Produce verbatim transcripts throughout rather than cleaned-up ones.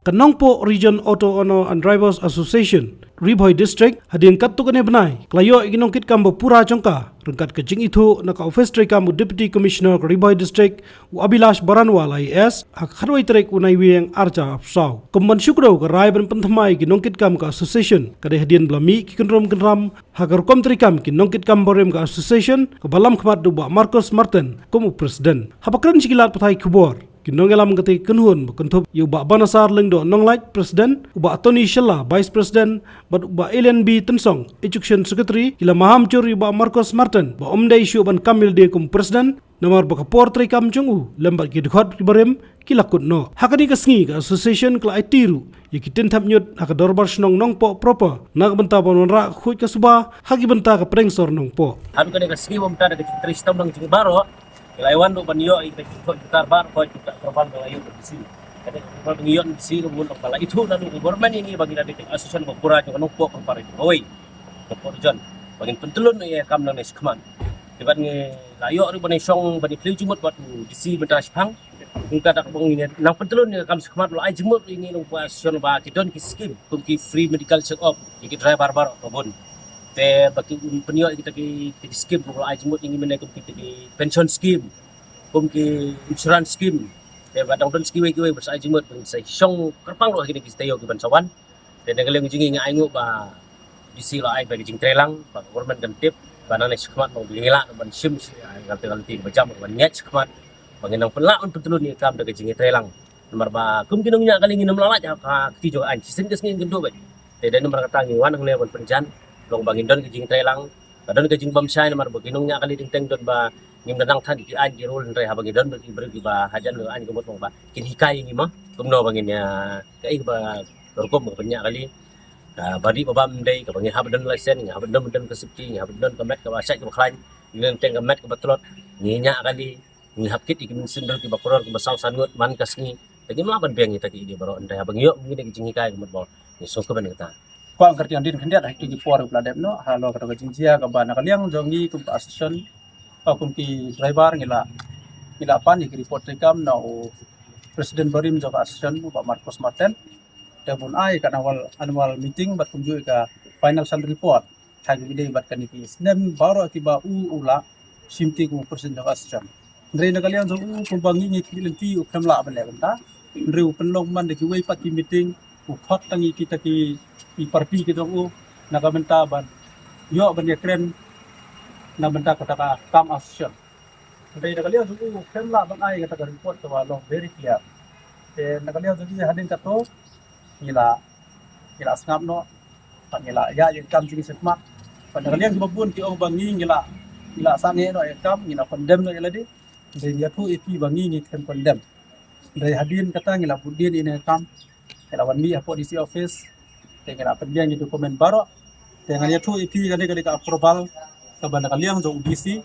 Ka Nongpoh Region Auto Owner and Drivers Association, Ri Bhoi District, hadien katto katne bnai ka la ïoh ïa ki nongkitkam ba pura jong ka ryngkat ka jingithuh na ka ophis treikam u Deputy Commissioner ka Ri Bhoi District, u Abhilash Baranwal I A S, ha ka khatwei tarik u Naiwieng arhajar arphew saw. Kum ban shu kdew ka rai ban pynthymmai ïa ki nongkitkam ka association, ka dei hadien ba la mih ki kynrum kynram ha ka rukom treikam ki nongkitkam barim ka association, kaba lam khmat da u Bah Marcos Martin kum u president. Haba kren sha ki lad pathai khubor, ki nongïalam kata ka kynhun ba kynthup ïa u Bah Banasar Lyngdoh Nonglait, president, u Bah Tony Shylla, vice president, bad u Bah Elian B Tynsong, executive secretary, ki la maham jur ïa u Bah Marcos Martin ba um dei shuh ban kam ïalade kum president, namar ba ka por treikam jong u lem bad ki dkhot ki barim ki la kut noh. Ha kane ka sngi ka association ka la aiti ruh ïa ki tyngthep ñiut ha ka dorbar shnong Nongpoh proper, na ka bynta ban wanrah ka khuid ka suba ha ki bynta ka pdeng sor Nongpoh. Haduh kane ka sngi, bym pat da ka jingtrei shitom lang jong ngi baroh, ngi la ïa wan ruh ban ïoh ïa ka jingthoh jingtar baroh, ka jingthoh approval ka la ïoh na D C. Kane ka approval ba ngi ïoh na D C ka mut ba la ithuh naduh ka government ïa ngi ba ngi la dei ka association ba pura jong ka Nongpoh, kam pat jong kawei, Nongpoh Region, ba ngin pyntylun ïa ka kam nangne shakhmat. Te bad ngi la ïoh ruh ban ïa shong ban ïa plie jingmut bad u D C mynta shaphang. Kumta da kaba ngi nang pyntylun ïa ka kam shakhmat, la ai jingmut ïa ngi nongpoh association ba ki don ki skim kum ki free medical check up ïa ki driver baroh ka bun. Te ba kin pynïoh ïa kita ki, kita ki skim, kumba la ai jingmut ïa ngi mynne kum kita ki pension scheme, kum ki insurance scheme. Te ba dang don skim kiwei kiwei ba sa ai jingmut, ba ngin sa shong kyrpang ruh ha kine ki taïew ki ban sa wan. Te na ka liang jong ngi, ngi ainguh ba D C la ai ba ka jingtreilang, ba ka government kan tip ba nangne shakhmat ba ngi lah ban shim shi, ah, ka lynti, ka lynti kaba jam, ban ñiad shakhmat, ba ngin nang pynlah ban pyntylun ïa ka kam da ka jingtreilang. Namar ba kum ki nongñiah kali ngin ym lah lait ha ka kti jong ka aiñ, shisien ka sngi ngin kynduh beit. Te dei namar kata ngi wan hangne ban pynjan, long ba ngin don ka jingtreilang, ka don ka jingbymshai, namar ba ki nongñiah kali teng teng don ba ngim da nang than ki aiñ ki rule, hynrei haba ngi don bad ki briew kiba hajan ka aiñ ka mut long ba kin hikai ïa ngi ma kumno ba ngin ïa kaei ba rukom ba pynñiah kali. Ka ba dih ba bam dei, kaba ngi hap don license, ngi hap don, don ka safety, ngi hap don ka met kaba shait kaba khlaiñ, ngi don teng ka met kaba tlot, ngi ñiah kali, ngi hap kit ïa ki mynsiem dur kiba klur kiba saw san ngut man ka sngi. Te ngim lah ban biang ïa kita ki idea baroh, hynrei haba ngi ïoh ngi da ki jinghikai ka mut ba ngi sngewkmen ïa kata. Kwah kyrtiang dien khyndiat ha kito ki por ba la dep noh halor kata ka jingjia kaba na ka liang jong ngi kum ka association, kum ki driver ngi la, ngi la pan ïa ki report treikam na u president barim jong ka association, u Bah Marcos Martin. Te bun ai ka annual, annual meeting bad kumjuh ka financial report ha ki bynta bad kane ki snem baroh kiba u, u la shim ti kum u president jong ka association. Hynrei na ka liang jong u, kumba ngi ngi khmih lynti, u khlem lah ban leh kumta. Hynrei u pynlong man da kiwei pat ki meeting, u khot tang ïa kita ki, ki party ki jong u na ka bynta ban ïoh ban ïakren na bynta kata ka kam association. Hynrei na ka liang jong u, u khlem lah ban ai kata ka report kaba long very clear. Te na ka liang jong ngi hadien kato ngi la, ngi la sngap noh, bad ngi la ïaid ïa ka kam jong ngi shakhmat. Bad na ka liang kiba bun ki ong ba ngi, ngi la, ngi la sangeh noh ïa ka kam, ngi la condemn noh ïa lade. Hynrei ngi ïathuh ïa phi ba ngi, ngi khlem condemn. Hynrei hadien kata ngi la bud dien ïa kane ka kam, ngi la wan mih hapoh D C office, te ngi la pynbiang ïa ki document baroh. Te ngan ïathuh ïa phi kane ka dei ka approval kaba na ka liang jong u D C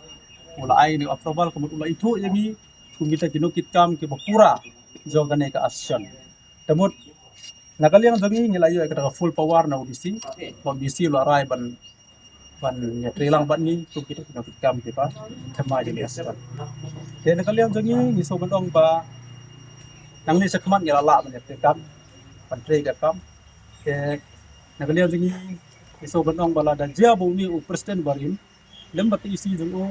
u la ai, kane ka approval ka mut u la ithuh ïa ngi kum kita ki nongkitkam kiba pura jong kane ka association. Te mut na ka liang jong ngi, ngi la ïoh ïa kata ka full power na u D C, ba u D C u la rai ban, ban ïatreilang bad ngi kum kita ki nongkitkam kiba thymmai jong ka association. Te na ka liang jong ngi, ngi sngewbha ban ong ba nangne shakhmat ngi la lah ban ïatreikam, ban trei ïa ka kam. Te na ka liang jong ngi, ngi sngewbha ban ong ba lada jia ba une u president barim lem bad ka E C jong u,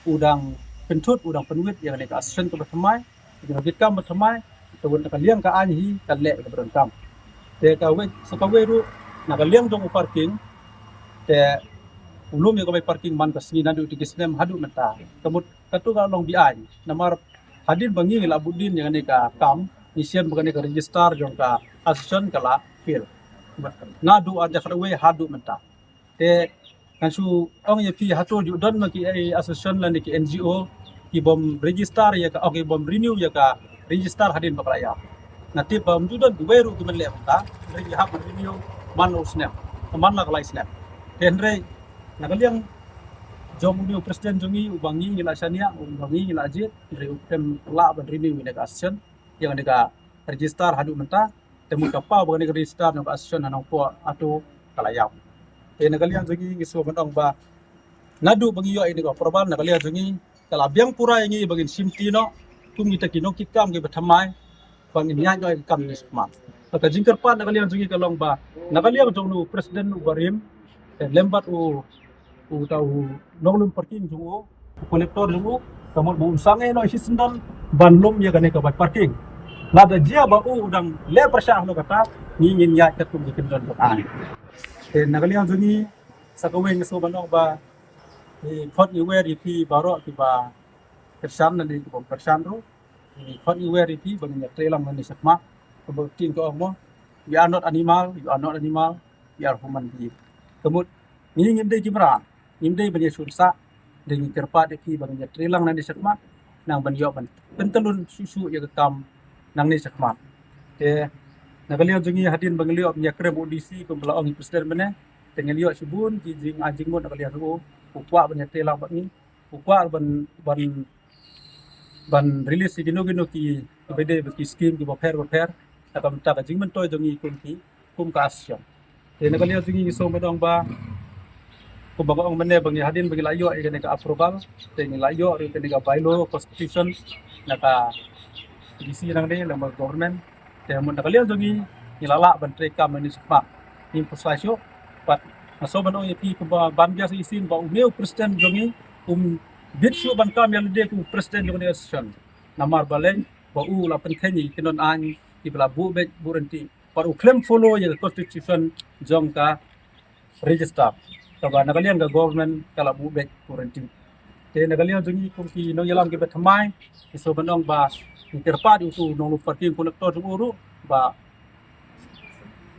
u dang pynthut, u dang pynwit ïa kane ka association kaba thymmai, ïa kane ka kam ba thymmai, te wat na ka liang ka aiñ hi kan leh kaba donkam. Te kawei, sa kawei ruh, na ka liang jong u parking, te u lum ïa kawei parking man ka sngi naduh kine ki snem haduh mynta. Ka mut kato ka long beaiñ. Namar hadien ba ngi ngi la bud dien ïa kane ka kam, ngi shem ba kane ka register jong ka association ka la fail naduh arhajar khatwei haduh mynta. Te ngan shu ong ïa phi, hato ju don ma ki, eh, association lane ki N G O ki bym register ïa ka, oh, ki bym renew ïa ka register hadien ba ka la ïap? Nga tip ba ym ju don, kiwei ruh ki men leh mynta, hynrei ki hap renew man la u snem, man la ka lai snem. Te hynrei na ka liang jong une u president jong ngi, uba ngi ngi la shaniah, uba ngi ngi la jied, hynrei u khlem lah ban renew ïa kane ka association, ïa kane ka register haduh mynta. Te mut ka paw ba kane ka register na ka association ha Nongpoh Auto ka la ïap. Te na ka liang jong ngi, ngi sngewbha ban ong ba naduh ba ngi ïoh ïa kane ka approval, na ka liang jong ngi ka la biang pura ïa ngi ba ngin shim ti noh kum kita ki nongkitkam kiba thymmai, ba ngin ïaid noh ïa ka kam jong ngi shakhmat. Ka jingkyrpad na ka liang jong ngi ka long ba na ka liang jong u president u barim, eh, lem bad u, u ta u nonglum parking jong u, u collector jong u, ka mut ba un sangeh noh shi syndon ban lum ïa kane ka bike parking. Lada jia ba u dang leh pyrshah noh kata, ngi ngin ïaid katkum ki kyndon jong u. Te na ka liang jong ngi sa kawei ngi sngewbha ban ong ba ngi khot ngi wer ïa phi baroh kiba kyrshan lane kibym kyrshan ruh. Ngi khot ngi wer ïa phi ba ngin ïatrei lang nangne shakhmat. Kumba ktien ka ong mo, "We are not animal, you are not animal, we are human being." Ka mut ngi ngim dei ki mrad, ngim dei ban ïashun sah, dei ngi kyrpad ïa phi ba ngin ïatrei lang nangne shakhmat, nang ban ïoh ban pyntyllun shuh shuh ïa ka kam nangne shakhmat. Te na ka liang jong ngi hadien ba ngi la ïoh ban ïakren bad u D C kumba la ong i president mynne, te ngi la ïoh shibun ki jingai jingmut na ka liang jong u, u kwah ban ïatrei lang bad ngi, u kwah ban, ban, ban release ïa kino kino ki, kiba dei bad ki skim kiba pher bapher na ka bynta ka jingmyntoi jong ngi kum ki, kum ka association. Te na ka liang jong ngi ngi sngewbha ban ong ba kumba nga ong mynne ba ngi hadien ba ngi la ïoh ïa kane ka approval, te ngi la ïoh ruh ïa kane ka bylaw constitution na ka D C nangne lem bad government. Te mut na ka liang jong ngi ngi la lah ban trei kam nangne shakhmat. Ngim pyrshah shuh. Bad nga sngewbha ban ong ïa phi kumba ban biang sa shisien ba une u president jong ngi um bit shuh ban kam ïa lade kum u president jong une u association. Namar balei? Ba u la pynkheiñ ïa ki kyndon aiñ kiba la buh beit buh ryntih. Bad u khlem follow ïa ka constitution jong ka register kaba na ka liang ka government ka la buh beit buh ryntih. Te na ka liang jong ngi kum ki nongïalam kiba thymmai, ngi sngewbha ban ong ba ngi kyrpad ïa utu u nonglum parking, collector jong u ruh ba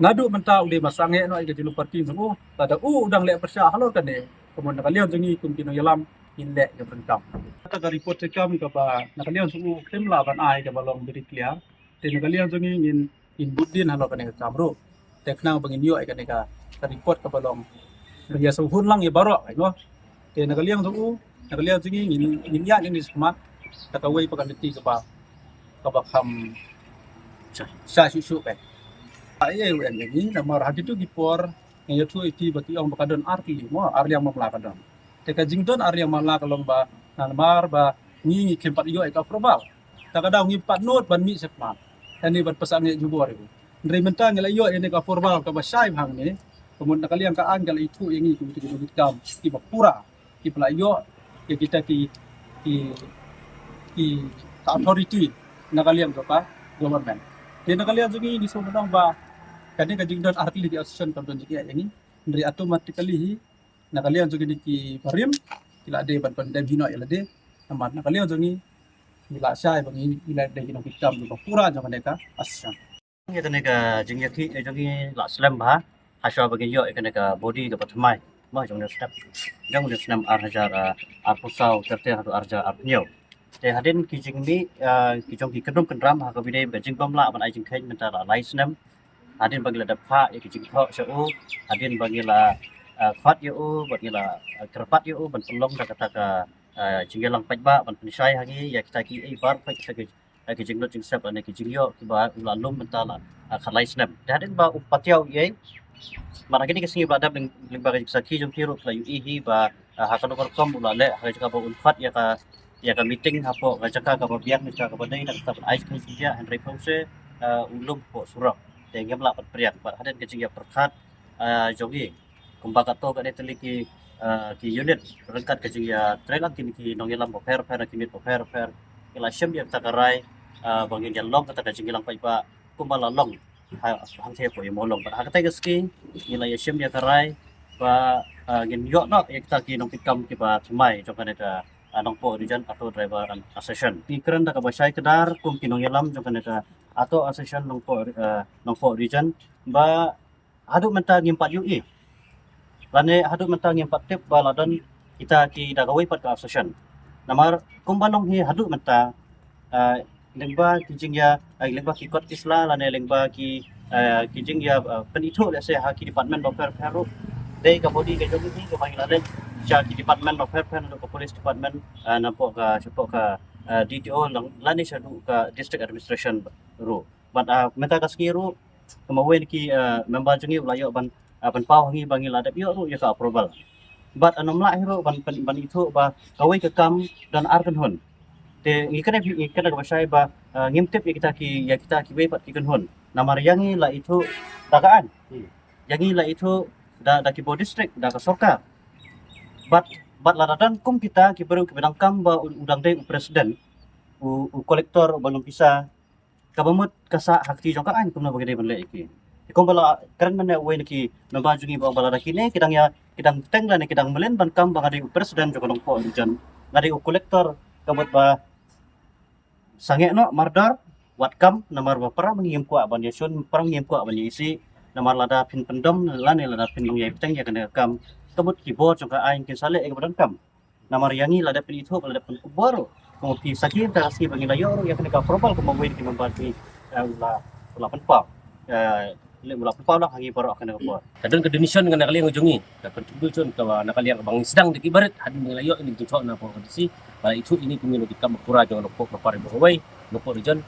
naduh mynta u dei ban sangeh noh ïa ka jinglum parking jong u. Lada u u dang leh pyrshah halor kane, ka mut na ka liang jong ngi kum ki nongïalam ngin leh ïa ka pyrkhat. Kata ka report treikam kaba na ka liang jong u khlem lah ban ai kaba long very clear. Te na ka liang jong ngi ngin, ngin bud dien halor kane ka kam ruh. Te khnang ba ngin ïoh ïa kane ka, ka report kaba long, ba ïa sngewhun lang ïa baroh, ai mo. Te na ka liang jong u, na ka liang jong ngi ngin, ngin ïaid nangne shakhmat da kawei pat ka lynti kaba, kaba kham shai shuh shuh. Ai, ai, u em ïa ngi namar ha kito ki por ngi ïathuh ïa ki ba ki ong ba ka don ar tylli mo, ar liang mamla ka don. Te ka jingdon ar liang mamla ka long ba namar ba ngi, ngi khlem pat ïoh ïa ka approval. Ta ka daw ngim pat nud ban mih shakhmat, ani ban pynsangeh jubor ïa u. Hynrei mynta ngi la ïoh ïa kane ka approval kaba shai bha hangne. Ka mut na ka liang ka aiñ ka la ithuh ïa ngi kum kito ki nongkitkam kiba pura, kiba la ïoh ïa kita ki, ki, ki, ka authority na ka liang jong ka government. Te na ka liang jong ngi ngi sngewbha ban ong ba kane ka jingdon ar tylli ki association kam don jingeh ïa ngi. Hynrei automatically hi na ka liang jong kine ki barim ki la dei ban condemn hi noh ïa lade. Namar na ka liang jong ngi ngi la shai ba ngi, ngi la dei ki nongkitkam kiba pura jong kane ka association. Ïa kane ka jingïakhih jong ngi la slem bha hashwa ba ngin ïoh ïa kane ka body kaba thymmai mo jong une u snem, jong une u snem ar hajar arphew saw ter ter haduh ar hajar arphew hynñiew. Te hadien ki jingmih, ah, ki jong ki kyndrum kyndram ha kaba ïadei bad ka jingbym lah ban ai jingkheiñ mynta la lai snem. Hadien ba ngi la dep phah ïa ki jingthoh sha u, hadien ba ngi la, ah, khot ïa u bad ngi la, ah, kyrpad ïa u ban pynlong da kata ka, ah, jingïalang paidbah ban pynshai ha ngi ïa kita kiei baroh kita ki, ah, ki jinglut jingsep lane ki jingïoh kiba u la lum mynta la, ah, khatlai snem. Te hadien ba u patiaw ei, mar ha kine ki sngi ba la dep lyng-, lyngba ka jingsakhi jong ki ruh ki la ïohi hi ba, ah, ha kano ka rukom u la leh ha ka jaka ba un khot ïa ka, ïa ka meeting hapoh ka jaka kaba biang, ka jaka kaba dei, da kata ban ai jingkheiñ jingïa, hynrei pynse, ah, u lum hapoh surok. Te ngim lah ban pdiang bad hadien ka jingïapyrkhat, ah, jong ngi kumba kato ka dei tylli ki, ah, ki unit ryngkat ka jingïatreilang kine ki nongïalam bapher bapher, ki unit bapher bapher, ngi la shim ïa kata ka rai, ah, ba ngin ïalong kata ka jingïalang paidbah kumba la long ha, hangtei hapoh ïa Mawlong. Bad ha katei ka sngi ngi la ïashim ïa ka rai ba, ah, ngin ïoh noh ïa kita ki nongkitkam kiba thymmai jong kane ka, ah, Nongpoh Region Auto Driver Association. Ngi kren da kaba shai kdar kum ki nongïalam jong kane ka Auto Association Nongpoh, ah, Nongpoh Region ba haduh mynta ngim pat ïohi lane haduh mynta ngim pat tip ba la don kita ki da kawei pat ka association. Namar kumba long hi haduh mynta, ah, lyngba ki jingïa, ah, lyngba ki kot ki sla lane lyngba ki, ah, ki jingïa, ah, pynithuh lehse ha ki department bapher bapher ruh. Dei ka body ka jong ngi kaba ngi la leit sha ki department bapher bapher, naduh ka police department, ah, napoh ka, shapoh ka, ah, D T O lane shaduh ka district administration ruh. Bad, ah, mynta ka sngi ruh kumba uwei na ki, ah, member jong ngi u la ïoh ban, ah, pynpaw ha ngi ba ngi la dep ïoh ruh ïa ka approval. Bad, ah, ym lah hi ruh ban, ban, ban ithuh ba kawei ka kam don ar kynhun. Te ngi kane, ngi kane kaba shai ba, ah, ngim tip ïa kita ki, ïa kita kiwei pat ki kynhun. Namar ïa ngi la ithuh da ka aiñ, ïa ngi la ithuh da, da ki bor district, da ka sorkar. Bad, bad lada don kum kita ki briew kiba donkam ba u, u dang dei u president, u, u collector ba long pisa, kaba mut ka sah ha kti jong ka aiñ kumno ba ka dei ban leh ïa ki. Te kumba la kren mynne uwei na ki member jong ngi ba, ba lada kine ki dang ïa, ki dang teng lane ki dang mlien ban kam ba nga dei u president jong ka Nongpoh region, nga dei u collector, ka mut ba sangeh noh mardor, wat kam, namar ba para ba ngi ïa kwah ban ïa shun, para ba ngi ïa kwah ban ïa isih, namar lada phin pyndom lane lada phin long ïa bteng ïa kane ka kam, ka mut ki bor jong ka aiñ kin sa leh ïa kaba donkam. Namar ïa ngi lada phin ithuh, lada phin kubur, kumba phi sakhi, ta ka sngi ba ngi la ïoh ruh ïa kane ka approval, kumba uwei na ki member jong ngi, eh, u la, u la pynpaw. Eh, u la pynpaw lang ha ngi baroh ha kane ka por. Ka don ka donation na ka liang jong ngi, ka contribution kaba na ka liang kaba ngi sdang da ki barit, hadien ba ngi la ïoh ïa kane ka jingthoh na pdeng ka D C, ba la ithuh ïa ngi kum ïa ki kam ba pura jong ka Nongpoh Proper ba kawei, Nongpoh region.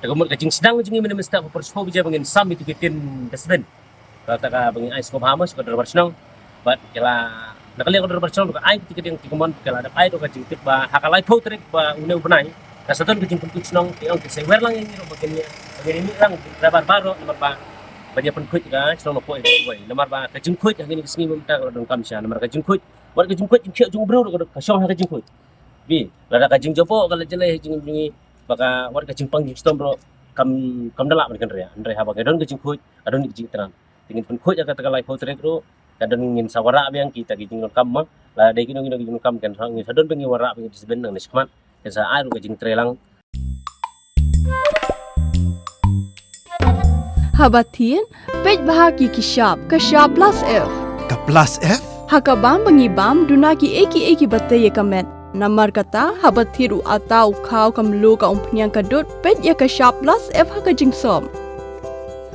Te ka mut ka jingsdang jong ngi mynne mynstep ba pyrshah ba ïa ba ngin sam ïa ki tin dustbin. Ka ta ka ba ngi ai sngewbha mo sha ka dorbar shnong. Bad ki la, na ka liang ka dorbar shnong ka ai ki, ki ding ki kumon, ki la dep ai ruh ka jingtip ba ha ka laiphew tarik ba une u bnai, ka sa don ka jingpynkhuid shnong, ki ong ki sa wer lang ïa ngi ruh ba kin ïa, ba kin ïa mih lang driver baroh, namar ba ban ïa pynkhuid ka shnong Nongpoh ïa kawei. Namar ba ka jingkhuid ha kine ki sngi mynta ka la donkam shisha, namar ka jingkhuid, wat ka jingkhuid jingkhiah jong u briew ruh ka shong ha ka jingkhuid. Bi, lada ka jingjaboh ka la jlei ha jingim jong ngi, ba ka, wat ka jingpang jingshitom ruh kam, kam da lah ban kynriah. Hynrei haba ka don ka jingkhuid, ka don ka jingthrang. Te ngin pynkhuid ïa kata ka laiphew tarik ruh, ka don, ngin sa wanrah biang kita ki jingdonkam mo. Lada dei kino kino ki jingdonkam, kan sa, ngin sa don biang, ngin wanrah biang ki dustbin nangne shakhmat, kan sa ai ruh ka jingtrei lang. Haba thied, peit bha ïa ki shap, ka shap plus F. Ka plus F? Ha ka bam ba ngi bam, duna kiei kiei kiba tei ïa ka met. Namar kata, haba thied u atta, u khaw, ka mluh, ka umphniang, ka dud, peit ïa ka shap plus F ha ka jingsop.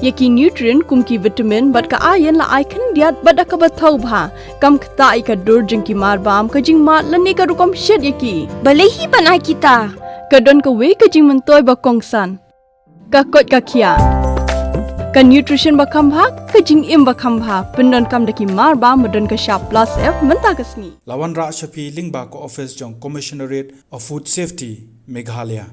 Ïa ki nutrient kum ki vitamin bad ka iron la ai khyndiat bad da kaba thaw bha. Kam ktah ïa ka dur jong ki mar bam, ka jingmad lane ka rukom shet ïa ki. Balei hi ban ai kita? Ka don kawei ka jingmyntoi ba kongsan. Ka koit ka khiah. Ka nutrition ba kham bha, ka jingim ba kham bha. Pyndonkam da ki mar bam ba don ka shap plus F mynta ka sngi. La wanrah sha phi lyngba ka office jong Commissionerate of Food Safety, Meghalaya.